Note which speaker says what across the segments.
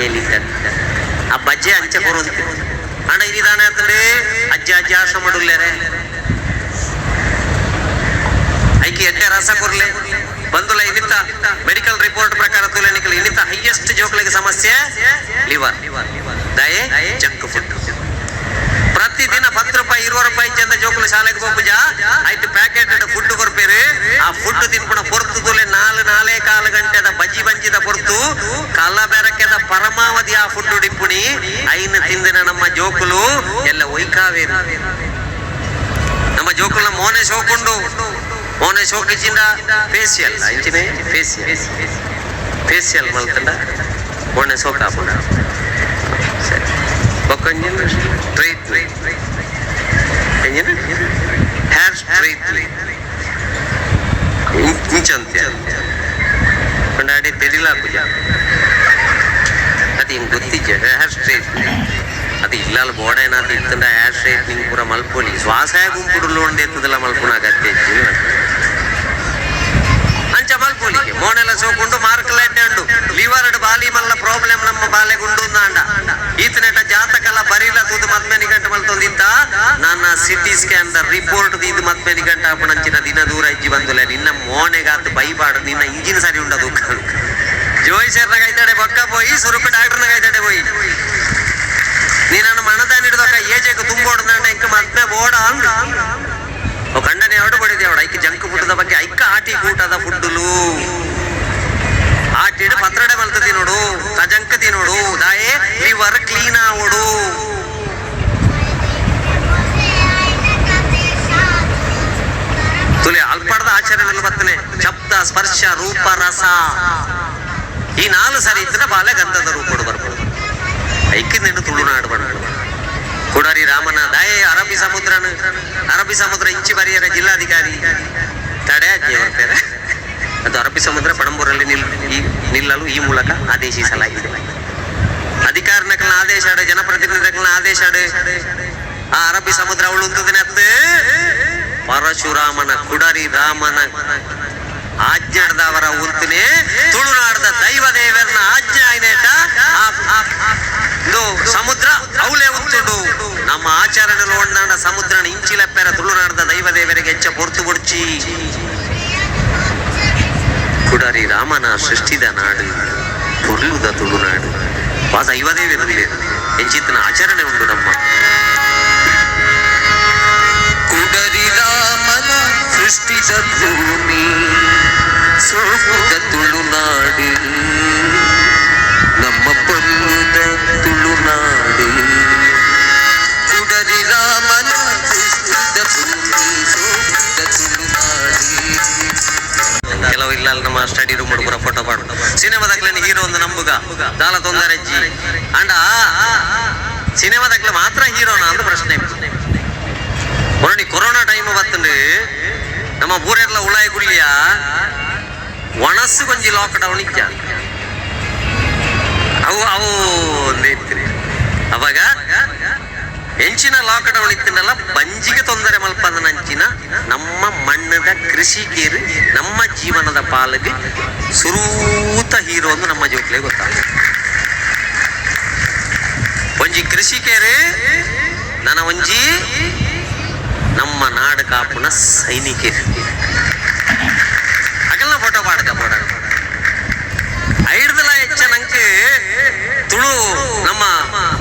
Speaker 1: ಕೇಳಿದ್ದ ಆ ಬಜ್ಜೆ ಅಂಚೆ ಕೊರೊಂದು ಅಣ್ಣ ಇನಿದಾನೆ ಆತಂದ್ರೆ ಅಜ್ಜ ಅಜ್ಜ ಆಶ್ರಮ ಐಕಿ ಎಡ್ಡೆ ರಸ ಕೊರ್ಲೆ ಬಂದುಲ. ಇನ್ನಿತ್ತ ಮೆಡಿಕಲ್ ರಿಪೋರ್ಟ್ ಪ್ರಕಾರ ತುಲೆ ಇನ್ನಿತ್ತ ಹೈಯೆಸ್ಟ್ ಜೋಕ್ಲಿಗೆ ಸಮಸ್ಯೆ ಲಿವರ್. ದಾಯೆ? Junk food. ಪ್ರತಿದಿನ 10 ರೂಪಾಯಿ 20 ರೂಪಾಯಿ ಚಂದ ಜೋಕುಲು ಶಾಲೆಗೆ ಪೋಪುಜ. ಐಟ್ ಪ್ಯಾಕೆಟ್ ಫುಡ್ ಕೊರ್ಪೇರು. ಆ ಫುಡ್ ತಿನ್ಪುಣ ಪೊರ್ತು ತುಲೆ, ನಾಲ್ ನಾಲೇ ಕಾಲು ಗಂಟೆದ ಬಜ್ಜಿ ಬಂಜಿದ ಪೊರ್ತು, ಕಲ ಬೆರಕೆದ ಪರಮಾವಧಿ ಆ ಫುಡ್ ಡಿಪ್ಪುಣಿ. ಐನ್ ತಿಂದಿನ ನಮ್ಮ ಜೋಕುಲು ಎಲ್ಲ ಒಯ್ಕಾವೇರು. ನಮ್ಮ ಜೋಕುಲ್ನ ಮೋನೆ ಶೋಕುಂಡು. ಮೋನೆ ಶೋಕಿಚಿಂದ ಫೇಸಿಯಲ್ ಇಂಚಿನೆ ಫೇಸಿಯಲ್ ಫೇಸಿಯಲ್ ಮಲ್ತಂಡ ಮೋನೆ ಸೋಕಾಪುಂಡ. ಸರಿ, ಬೊಕ್ಕೊಂಜಿನ ಸ್ಟ್ರೈಟ್ ಎಂಜಿನ ಹೇರ್ ಸ್ಟ್ರೈಟ್ ಇಂಚಂತೆ ಕೊಂಡಾಡಿ ತೆರಿಲ ಪೂಜ. ಅದು ಹಿಂಗೆ ಗೊತ್ತಿಜ್ಜ. ಹೇರ್ ಸ್ಟ್ರೈಟ್ ಅದು ಇಲ್ಲಲ್ಲ ಬೋರ್ಡ್ ಏನಾದ್ರು ಇತ್ತಂಡ ಹೇರ್ ಸ್ಟ್ರೈಟ್ನಿಂಗ್ ಪೂರ ಮಲ್ಪೊಲಿ. ಶ್ವಾಸ ಗುಂಪುಡುಲ್ಲ ಒಂದೆತ್ತದಲ್ಲ ಮಲ್ಪುನ ಅಗತ್ಯ ಇಜ್ಜಿ. ಅಂಚ ಮಲ್ಪೊಲಿಗೆ ಮೋನೆಲ್ಲ ಸೋಕುಂಡು, ಮಾರ್ಕ್ ಎಡ್ಡೆ ಉಂಡು. ಲಿವರ್ ಬಾಲಿ ಮಲ್ಲ ಪ್ರಾಬ್ಲಮ್ ನಮ್ಮ ಬಾಲೆಗುಂಡು ಅಂಡ ಈತನೆಟ ಜಾತಕಲ ಬರಿಲ ತೂದು ಮದ್ಮೆ ನಿಘಂಟು ಮಲ್ತೊಂದಿತ್ತ. ನನ್ನ ಸಿಟಿ ಸ್ಕ್ಯಾನ್ the report ದೀದ್ ಮದ್ಮೆ ನಿಘಂಟು ಆಪಣಂಚಿನ ದಿನ ದೂರ ಇಜ್ಜಿ ಬಂದುಲೆ. ನಿನ್ನ ಮೋನೆಗಾತ್ ಬೈಬಾಡು, ನಿನ್ನ ಇಂಜಿನ್ ಸರಿ ಉಂಡದು. ಜೋಯಿಸರ್ನಾಗ ಐತಾಡೆ ಬೊಕ್ಕ ಪೋಯಿ ಸುರುಕು ಡಾಕ್ಟರ್ನಾಗ ಐತಾಡೆ ಪೋಯಿ. ನೀನನ್ನು ಮನದಾನ ಹಿಡಿದೊಕ್ಕ ಏಜೆಗ್ ತುಂಬೋಡ್ದಂಡ ಇಂಕ ಮದ್ಮೆ ಬೋಡ ಅಂದ್. ಕಂಡನೆ ఎవడు పడితే ఎవడు ಐಕ್ ಜಂಕ್ ಫುಡ್ದ ಬಗ್ಗೆ ಐಕ್ಕ ಆಟಿ ಕೂಟದ ಫುಡ್ಡುಲು ಆಟಿಡು ಪತ್ರಡೆ ಮಲ್ತ ತಿನ್ನೋಡು, ತಜಂಕ ತಿನ್ನೋಡು. ದಾಯೆ? Liver clean ಆವಡು. ತುಲೆ ಅಲ್ಪಡ್ದ ಆಚರಣೆಗಳು ಬರ್ತನೆ. ಶಬ್ದ, ಸ್ಪರ್ಶ, ರೂಪ, ರಸ ಈ ನಾಲು ಸರಿ ಇದ್ರೆ ಬಾಲೆ ಗಂಧದ ರೂಪಡು ಬರ್ಬೋದು. ಐಕ್ ನಿನ್ನ ತುಳುನಾಡು ಬಣ್ಣ ಕುಡರಿ ರಾಮನ ದಾಯೆ ಅರಬ್ಬಿ ಸಮುದ್ರನ ಅರಬ್ಬಿ ಸಮುದ್ರ ಇಂಚಿ ಬರಿಯರ ಜಿಲ್ಲಾಧಿಕಾರಿ ತಡೆ ಅಜ್ಜಿ ಬರ್ತಾರೆ. ಅದು ಅರಬ್ಬಿ ಸಮುದ್ರ ಪಣಂಬೂರಲ್ಲಿ ನಿಲ್ಲಲು ಈ ಮೂಲಕ ಆದೇಶಿಸಲಾಗಿದೆ. ಅಧಿಕಾರಿನಕಲ್ನ ಆದೇಶ, ಜನಪ್ರತಿನಿಧಿಗಳನ್ನ ಆದೇಶ. ಆ ಅರಬ್ಬಿ ಸಮುದ್ರ ಅವಳು ಉಂತದಿನತ್ತು ಪರಶುರಾಮನ ಕುಡರಿ ರಾಮನ ಆಜ್ಞಾಡ್ದವರ ಉಂತನೆ. ತುಳುನಾಡದ ದೈವ ದೇವರನ ಆಜ್ಞೆ ಆಯ್ನೇಟ ಇದು ಸಮುದ್ರ ಅವಳೇ ಉಂತುಂಡು. ನಮ್ಮ ಆಚರಣೆಲು ಒಂದಾಂಡ ಸಮುದ್ರನ ಇಂಚಿಲೆಪ್ಪೆರ ತುಳುನಾಡದ ದೈವ ದೇವರಿಗೆ ಹೆಚ್ಚ ಪೊರ್ತು ಬುಡ್ಚಿ. ಕುಡರಿ ರಾಮನ ಸೃಷ್ಟಿದ ನಾಡು ಪೊರ್ಲುದ ತುಳುನಾಡು. ವಾ ದೈವದೇವಿರಲಿ ಎಂಚಿತ್ತನ ಆಚರಣೆ ಉಂಟು ನಮ್ಮ.
Speaker 2: ಕುಡರಿ ರಾಮನ ಸೃಷ್ಟಿದ ಭೂಮಿ ಸೋಕುದ ತುಳುನಾಡು, ನಮ್ಮ ಪೊರ್ಲುದ ತುಳುನಾಡು. ಕುಡರಿ ರಾಮನ ಸೃಷ್ಟಿದ ಭೂಮಿ ಸೋಕುದ ತುಳುನಾಡು.
Speaker 1: ಕೆಲವು ಇಲ್ಲ ನಮ್ಮ ಸ್ಟಡಿ ರೂಮ್ ಪೂರ ಫೋಟೋ ಪಾಡು. ಸಿನಿಮಾದಾಗ್ಲೇನೆ ಹೀರೋ ಒಂದು ನಂಬುಗ ದಾಲ ತೊಂದರೆ ಅಜ್ಜಿ ಅಂಡ ಸಿನಿಮಾದಾಗ್ಲೆ ಮಾತ್ರ ಹೀರೋನಾ ಅಂತ ಪ್ರಶ್ನೆ. ನೋಡಿ, ಕೊರೋನಾ ಟೈಮ್ ಬತ್ತಂಡು ನಮ್ಮ ಊರೆಲ್ಲ ಉಳಾಯಿ ಗುಳ್ಳಿಯ ಒಣಸು ಕೊಂಜಿ ಲಾಕ್ ಡೌನ್ ಇಜ್ಜ. ಅವು ಅವು ಒಂದೇ ಇತ್ತಿರಿ. ಅವಾಗ ಎಂಚಿನ ಲಾಕ್ ಡೌನ್ ಇತ್ತಿನಲ್ಲ, ಬಂಜಿಗೆ ತೊಂದರೆ ಮಲ್ಪದ ನಂಚಿನ ನಮ್ಮ ಮಣ್ಣದ ಕೃಷಿಕೇರು ನಮ್ಮ ಜೀವನದ ಪಾಲಿಗೆ ಸುರೂತ ಹೀರೋ ಒಂದು ನಮ್ಮ ಜೋಕ್ಲೆ ಗೊತ್ತಾಗ. ಒಂಜಿ ಕೃಷಿಕೇರು ನನ್ನ ಒಂಜಿ ನಮ್ಮ ನಾಡು ಕಾಪುನ ಸೈನಿಕರು. ಅಗಲ್ನ ಫೋಟೋ ಪಾಡ್ಕ ಬೋಡ. ಐಡ್ದಲ ಹೆಚ್ಚ ನಂಕ್ ತುಳು ನಮ್ಮ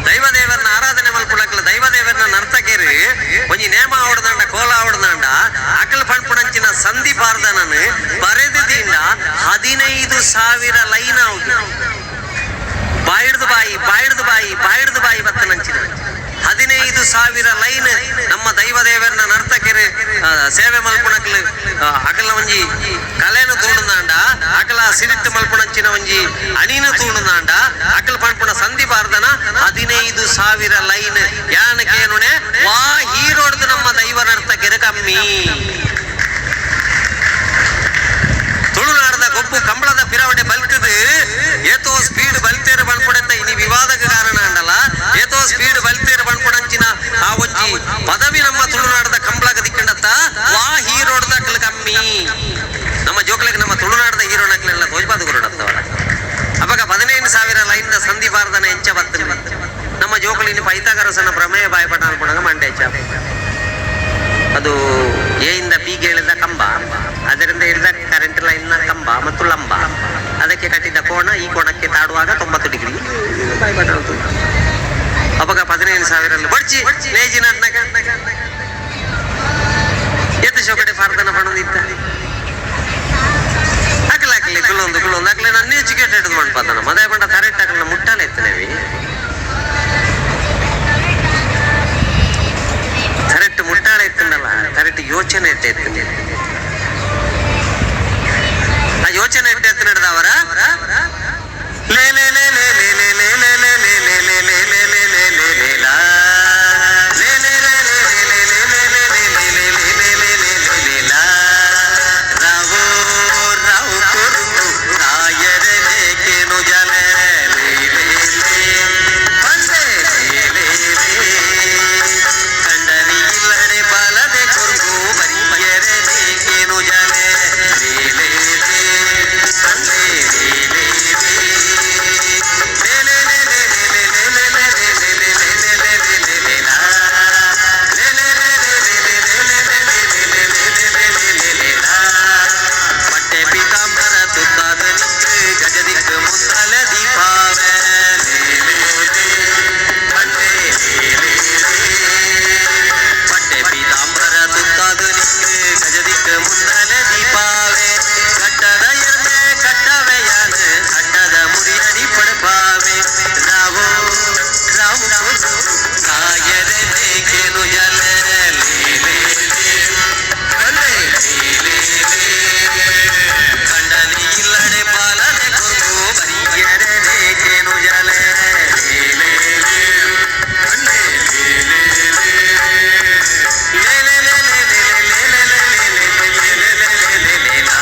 Speaker 1: ದೈವ ದೇವರನ್ನ ಆರಾಧನೆ ಮಲ್ಪುಣಕ್ಲ ದೈವ ದೇವರನ್ನ ನರ್ತಕೇರು ಒಂಜಿ ನೇಮ ಆವಡ್ದಾಂಡ, ಕೋಲ ಆವಡ್ದಾಂಡ ಅಕಲ್ ಪಣ್ಪುಣಂಚಿನ ಸಂಧಿ ಪಾರ್ದನನ್ ಬರೆದಿದ್ದಿಂದ 15,000 ಲೈನ್ ಆವುದು. ಬಾಯಿಡ್ದು ಬಾಯಿ, ಬಾಯಿಡ್ದು ಬಾಯಿ, ಬಾಯಿಡ್ದು ಬಾಯಿ ಬತ್ತನಂಚಿನ 15,000 ಲೈನ್ ನಮ್ಮ ದೈವ ದೇವರನ್ನ ನರ್ತಕರು ಸೇವೆ ಮಲ್ಪುಣಕ್ಲು ಅಕಲ್ನ ಒಂಜಿ ಕಲೆನು ತೂಣುದಾಂಡ, ಅಕಲ ಸಿರಿಟ್ಟು ಮಲ್ಪುಣಂಚಿನ ಒಂಜಿ ಅಣಿನ ತೂಣುದಾಂಡ ಅಕಲ್ ಪಣ್ಪುಣ ಸಂಧಿ ಪಾರ್ದನ 15,000 ಲೈನ್. ಯಾನಕೇನುನೆ ವಾ ಹೀರೋಡ್ದು ನಮ್ಮ ದೈವ ನರ್ತಕರು ಕಮ್ಮಿ. ತುಳುನಾಡದ ಗೊಬ್ಬು ಕಂಬಳದ ಪಿರವಡೆ ಬಲ್ತದು ಏತೋ ಸ್ಪೀಡ್ ಬಲ್ತೇರು ಬಣ್ಪುಡಂತ ಇನಿ ವಿವಾದಕ್ಕೆ ಕಾರಣ ಅಂಡಲ್ಲ. ಏತೋ ಸ್ಪೀಡ್ ಬಲ್ತೇರು ಬಣ್ಪುಡಂಚಿನ ಆ ಒಂಜಿ ಪದವಿ ನಮ್ಮ ತುಳುನಾಡದ ಕಂಬಳಗ ದಿಕ್ಕಂಡತ್ತ ವಾ ಹೀರೋಡ್ದ ಅಕಲ್ ಕಮ್ಮಿ. ನಮ್ಮ ಜೋಕ್ಲೆಗ್ ನಮ್ಮ ತುಳುನಾಡದ ಹೀರೋನಕ್ಲೆಲ್ಲ ತೋಜ್ಪಾದ ಗುರುಡತ್ತವರ. ಅವಾಗ 15,000 ಲೈನ್ ಸಂಧಿ ಬಾರ್ದನ ಎಂಚ ಬತ್ತನೆ ನಮ್ಮ ಜೋಕುಲಿನ ಪೈತಾಗರಸನ ಪ್ರಮೇಯ ಬಾಯ್ಪಟ ಅನ್ಕೊಂಡಾಗ ಮಂಡೆ ಅದು ಎ ಇಂದ ಬಿ ಗೆ ಎಳೆದ ಕಂಬ, ಅದರಿಂದ ಹಿಡಿದ ಕರೆಂಟ್ ಲೈನ್ನ ಕಂಬ ಮತ್ತು ಲಂಬ, ಅದಕ್ಕೆ ಕಟ್ಟಿದ ಕೋಣ ಈ ಕೋಣಕ್ಕೆ ತಾಡುವಾಗ 90 ಡಿಗ್ರಿ ಬಾಯ್ಪಟ. ಅವಾಗ 15,000 ಬಡ್ಚಿ ನೇಜಿನ ಎತ್ತು ಶೋಕಡೆ ಫಾರ್ದನ ಪಣದಿತ್ತ ಅಕಲ ಅಕಲಿ ಕುಲ್ಲೊಂದು ಕುಲ್ಲೊಂದು ಅಕಲೆ ನನ್ನ ಎಜುಕೇಟೆಡ್ ಮಾಡ್ಪಾತನ ಮದೇ ಬಂಡ ಕರೆಕ್ಟ್ ಅಕಲ್ನ ಮುಟ್ಟಾಲೆ ಎತ್ತನೇವಿ ಕರೆಕ್ಟ್ ಮುಟ್ಟಾಳೆ ಎತ್ತನಲ್ಲ, ಕರೆಕ್ಟ್ ಯೋಚನೆ ಇಟ್ಟೆ ಎತ್ತನೆ. ಆ ಯೋಚನೆ ಇಟ್ಟೆ ಎತ್ತ ನಡೆದವರ ಲೇ ಲೇ ಲೇ ಲೇ ಲೇ ಲೇ ಲೇ ಲೇ ಲೇ ಲೇ ಲೇ ಲೇ ಲೇ ಲೇ ಲೇ ಲೇ ಲೇ ಲೇ ಲಾ. ಲೇ ಲೇ ಲೇ ಲೇ ಲೇ ಲೇ ಲೇ ಲೇ ಲೇ ಲೇ ಲೇ ಲೇ ಲೇ ಲೇ ಲೇ ಲೇ ಲೇ ಲಾ. ರಾವೋ ರಾವು ಕೊರು ರಾಯರೆ ಲೇಕೆನು ಜಲೆ ಲೇ ಲೇ ಲೇ ಬಂದೆ ಲೇ ಲೇ ಲೇ ಕಂಡನಿ ಇಲ್ಲಡೆ ಬಾಲದೆ ಕೊರ್ಗು ಬರಿಯರೆ ಲೇಕೆನು ಜಲೆ ಲೇ ಲೇ ಲೇ ಬಂದೆ ಲೇ ಲೇ ಲೇ ಲೇ ಲೇ ಲೇ ಲೇ ಲೇ ಲೇ ಲೇ ಲೇ ಲೇ ಲೇ ಲೇ ಲೇ ಲೇ ಲೇ ಲಾ. ಲೇ ಲೇ ಲೇ ಲೇ ಲೇ ಲೇ ಲೇ ಲೇ ಲೇ ಲೇ ಲೇ ಲೇ ಲೇ ಲೇ ಲೇ ಲೇ ಲಾ. ಪಟ್ಟೆ ಪೀತಾಂಬರ ತುತ್ತಾದ ನಿಕ್ಕು ಗಜದಿಕ್ಕು ಮುಂದಲ ದೀಪಾವೆ ಲೇ ಲೇ ಲೇ ಬಂದೆ ಲೇ ಲೇ ಲೇ. ಪಟ್ಟೆ ಪೀತಾಂಬರ ತುತ್ತಾದ ನಿಕ್ಕು ಗಜದಿಕ್ಕು ಮುಂದಲ ದೀಪಾವೆ ಕಟ್ಟದ ಎರ್ಮೆ ಕಟ್ಟವೆಯಾನ ಅಡ್ಡದ ಮುಡಿಯಡಿ ಪಡಪಾವೆ ರಾವೋ ರಾವು ಕಾಯರೆ ಲೇಕೆನು ಜಲೆ ಲೇ ಲೇ ಲೇ ಲೇ ಲೇ ಲೇ. ಕಂಡನಿ ಇಲ್ಲಡೆ ಬಾಲನೆ ಕೊರ್ಗು ಬರಿಯರೆ ಲೇಕೆನು ಜಲೆ ಲೇ ಲೇ ಲೇ ಲೇ ಲೇ ಲೇ ಲೇ ಲೇ ಲೇ ಲೇ ಲೇ ಲೇ ಲೇ ಲೇ ಲೇ ಲೇ ಲೇ ಲೇ ಲಾ.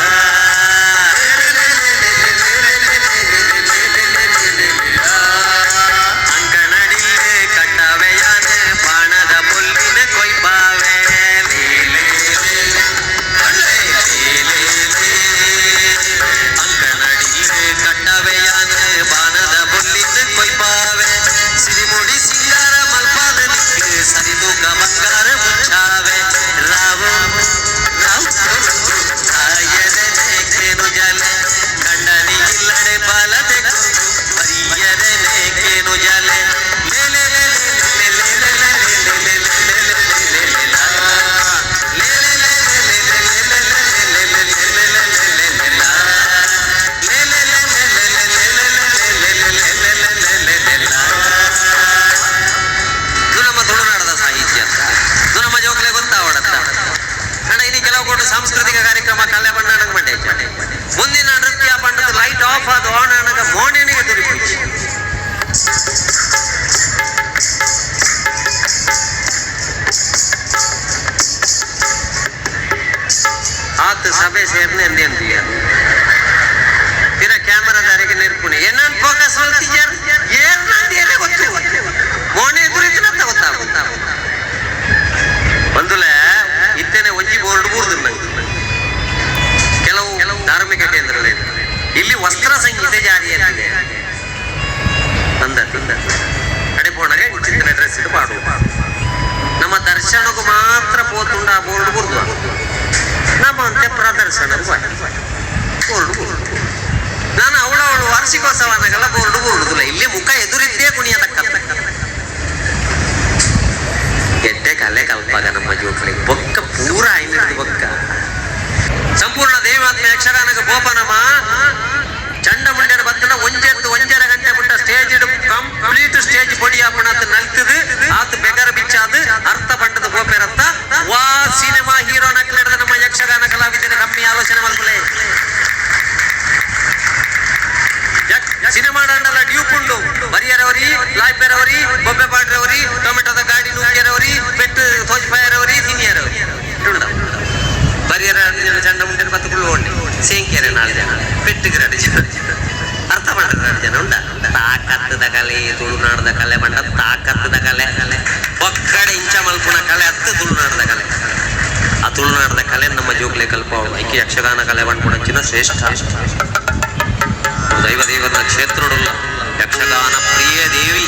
Speaker 1: ಅಂಕಣಡಿಲ್ಲೆ ಕಟ್ಟವೆಯಾನ ಬಾಣದ ಪೊಲ್ಲಿನ ಕೊಯ್ಪಾವೆ ಲೇ ಲೇ ಲೇ ಲೇ ಲೇ ಲೇ. ಅಂಕಣಡಿಲ್ಲೆ ಕಟ್ಟವೆಯಾನ ಬಾಣದ ಪೊಲ್ಲಿನ ಕೊಯ್ಪಾವೆ ಸಿರಿಮುಡಿ ಸಿಂಗಾರ ಮಲ್ಪಾದ ನಿಕ್ಕು ಸರಿತೂಕ ಬಂಗಾರ ಮುಚ್ಚಾವೆ ರಾವು ರಾವು ಕಾಯರೆ ಲೇಕೆನು ಜಲೆ ಕಂಡನಿ ಇಲ್ಲಡೆ ಬಾಲದೆ ಕೊರ್ಗು ಬರಿಯರೆ ಲೇಕೆನು ಜಲೆ ಲೇ ಲೇ ಲೇ ಲೇ ಲೇ ಲೇ ಲೇ ಲೇ ಲೇ ಲೇ ಲೇ ಲೇ ಲೇ ಲೇ ಲೇ ಲಾ. ಲೇ ಲೇ ಲೇ ಲೇ ಲೇ ಲೇ ಲೇ ಲೇ ಲೇ ಲೇ ಲೇ ಲೇ ಲೇ ಲೇ ಲೇ ಲಾ. ಲೇ ಲೇ ಲೇ ಲೇ ಲೇ ಲೇ ಲೇ ಲೇ ಲೇ ಲೇ ಲೇ ಲೇ ಲೇ ಲೇ ಲೇ ಲಾ. ಇದು ನಮ್ಮ ತುಳುನಾಡದ ಸಾಹಿತ್ಯ ಅಂತ, ಇದು ನಮ್ಮ ಜೋಕ್ಲೆ ಗೊತ್ತಾವಡತ್ತ ಅಣ್ಣ. ಇನ್ನು ಕೆಲವು ಕೊಟ್ಟು ಸಾಂಸ್ಕೃತಿಕ ಕಾರ್ಯಕ್ರಮ ಕಲೆ ಬಣ್ಣ ಮಂಡೆ ಮುಂದಿನ ನೃತ್ಯ ಪಂಡದ ಲೈಟ್ ಆಫ್ ಅದು ಆನ್ ಅನಗ ಮೋಣೆನಿಗೆ ತುರಿಪುಜಿ. ಆತ ಸಭೆ ಸೇರ್ನೆ ಎಂದೇನು ತೀರ ಕ್ಯಾಮರಾದಾರಿಗೆ ನಿರ್ಪುಣೆ ಏನನ್ ಫೋಕಸ್ ಮಲ್ತಿಜಾರ್ ಏರ್ನಂತ ಗೊತ್ತು ಮೋಣೆ ಎದುರಿದ್ನಂತ ಗೊತ್ತಾಗ ಬಂದುಲೆ ಇತ್ತೇನೆ ಒಂಜಿ ಬೋರ್ಡ್ ಬೂರ್ದು ನಂಗೆ. ಕೆಲವು ಧಾರ್ಮಿಕ ಕೇಂದ್ರಗಳಿದೆ, ಇಲ್ಲಿ ವಸ್ತ್ರ ಸಂಹಿತೆ ಜಾರಿಯಲ್ಲಿದೆ ಅಂದ ಅಡೆಪೋಣಗೆ ಚಿತ್ರ ಡ್ರೆಸ್ ಇಟ್ಟು ಪಾಡು ನಮ್ಮ ದರ್ಶನಕ್ಕೂ ಮಾತ್ರ ಪೋತುಂಡ ಆ ಬೋರ್ಡ್ ಬೂರ್ದು ನಮ್ಮ ಅಂತೆ ಪ್ರದರ್ಶನ ಬೋರ್ಡ್ ಬೂರ್ದು. ನಾನು ಅವಳವಳು ವಾರ್ಷಿಕೋತ್ಸವನಾಗೆಲ್ಲ ಬೋರ್ಡ್ ಬೂರ್ಡುದಿಲ್ಲ, ಇಲ್ಲಿ ಮುಖ ಎದುರಿದ್ದೇ ಕುಣಿಯತಕ್ಕ ಎಡ್ಡೆ ಕಲೆ ಕಲ್ಪಾಗ ನಮ್ಮ ಜೋಕ್ಲಿಗೆ ಬೊಕ್ಕ ಪೂರ ಐನಿರ್ದು ಬೊಕ್ಕ ಸಂಪೂರ್ಣ ದೇವಾತ್ಮ ಯಕ್ಷಗಾನಕ್ಕೆ ಬೋಪನಮ ಚಂಡ ಮುಂಡನ ಬತ್ತನ ಒಂಜೆದ್ದು ಒಂಜರ ಗಂಟೆ ಮುಟ್ಟ ಸ್ಟೇಜ್ ಕಂಪ್ಲೀಟ್ ಸ್ಟೇಜ್ ಪೊಡಿ ಆಪಣ ನಲ್ತದು ಆತ ಬೆಗರ ಬಿಚ್ಚಾದು ಅರ್ಥ ಪಂಡದ ಗೋಪೆರತ್ತ ವಾ ಸಿನಿಮಾ ಹೀರೋ ನಕ್ಲೆಡ್ದ ನಮ್ಮ ಯಕ್ಷಗಾನ ಕಲಾವಿದರ ಕಮ್ಮಿ ಆಲೋಚನೆ ಮಲ್ಪುಲೆ. ಸಿನಿಮಾ ಡಂಡಲ ಡ್ಯೂಪುಂಡು ಬರಿಯರವರಿ ಲಾಯ್ಪೆರವರಿ ಬೊಬ್ಬೆ ಪಾಡ್ರವರಿ ಟೊಮೆಟೊದ ಗಾಡಿ ನೂಕ್ಯರವರಿ ಪೆಟ್ಟು ತೋಜ್ಪಾಯರವರಿ ತಿನ್ನಿಯರವರಿ ಬರಿಯರ 2 ಜನ ಚಂಡ ಮುಂಡೆ ಬತ್ತು ಕುಳ್ಳು ಸೇಂಕಿಯರೆ 4 ಜನ ಪೆಟ್ಟಿಗೆ 2 ಜನ ಅರ್ಥ ಮಾಡ್ತಾರೆ 2 ಜನ ಉಂಡ ತಾಕತ್ತದ ಕಲೆ ತುಳುನಾಡದ ಕಲೆ ಬಂಡ ತಾಕತ್ತದ ಕಲೆ ಒಕ್ಕಡೆ ಇಂಚ ಮಲ್ಪುಣ ಕಲೆ ಅತ್ತ ತುಳುನಾಡದ ಕಲೆ. ಆ ತುಳುನಾಡದ ಕಲೆ ನಮ್ಮ ಜೋಕ್ಲೆ ಕಲ್ಪ ಐಕೆ ಯಕ್ಷಗಾನ ಕಲೆ ಬಂಡ್ಪುಣಂಚಿನ ಶ್ರೇಷ್ಠ ದೈವ ದೇವನ ಕ್ಷೇತ್ರಡುಲ್ಲ. ಯಕ್ಷಗಾನ ಪ್ರಿಯ ದೇವಿ.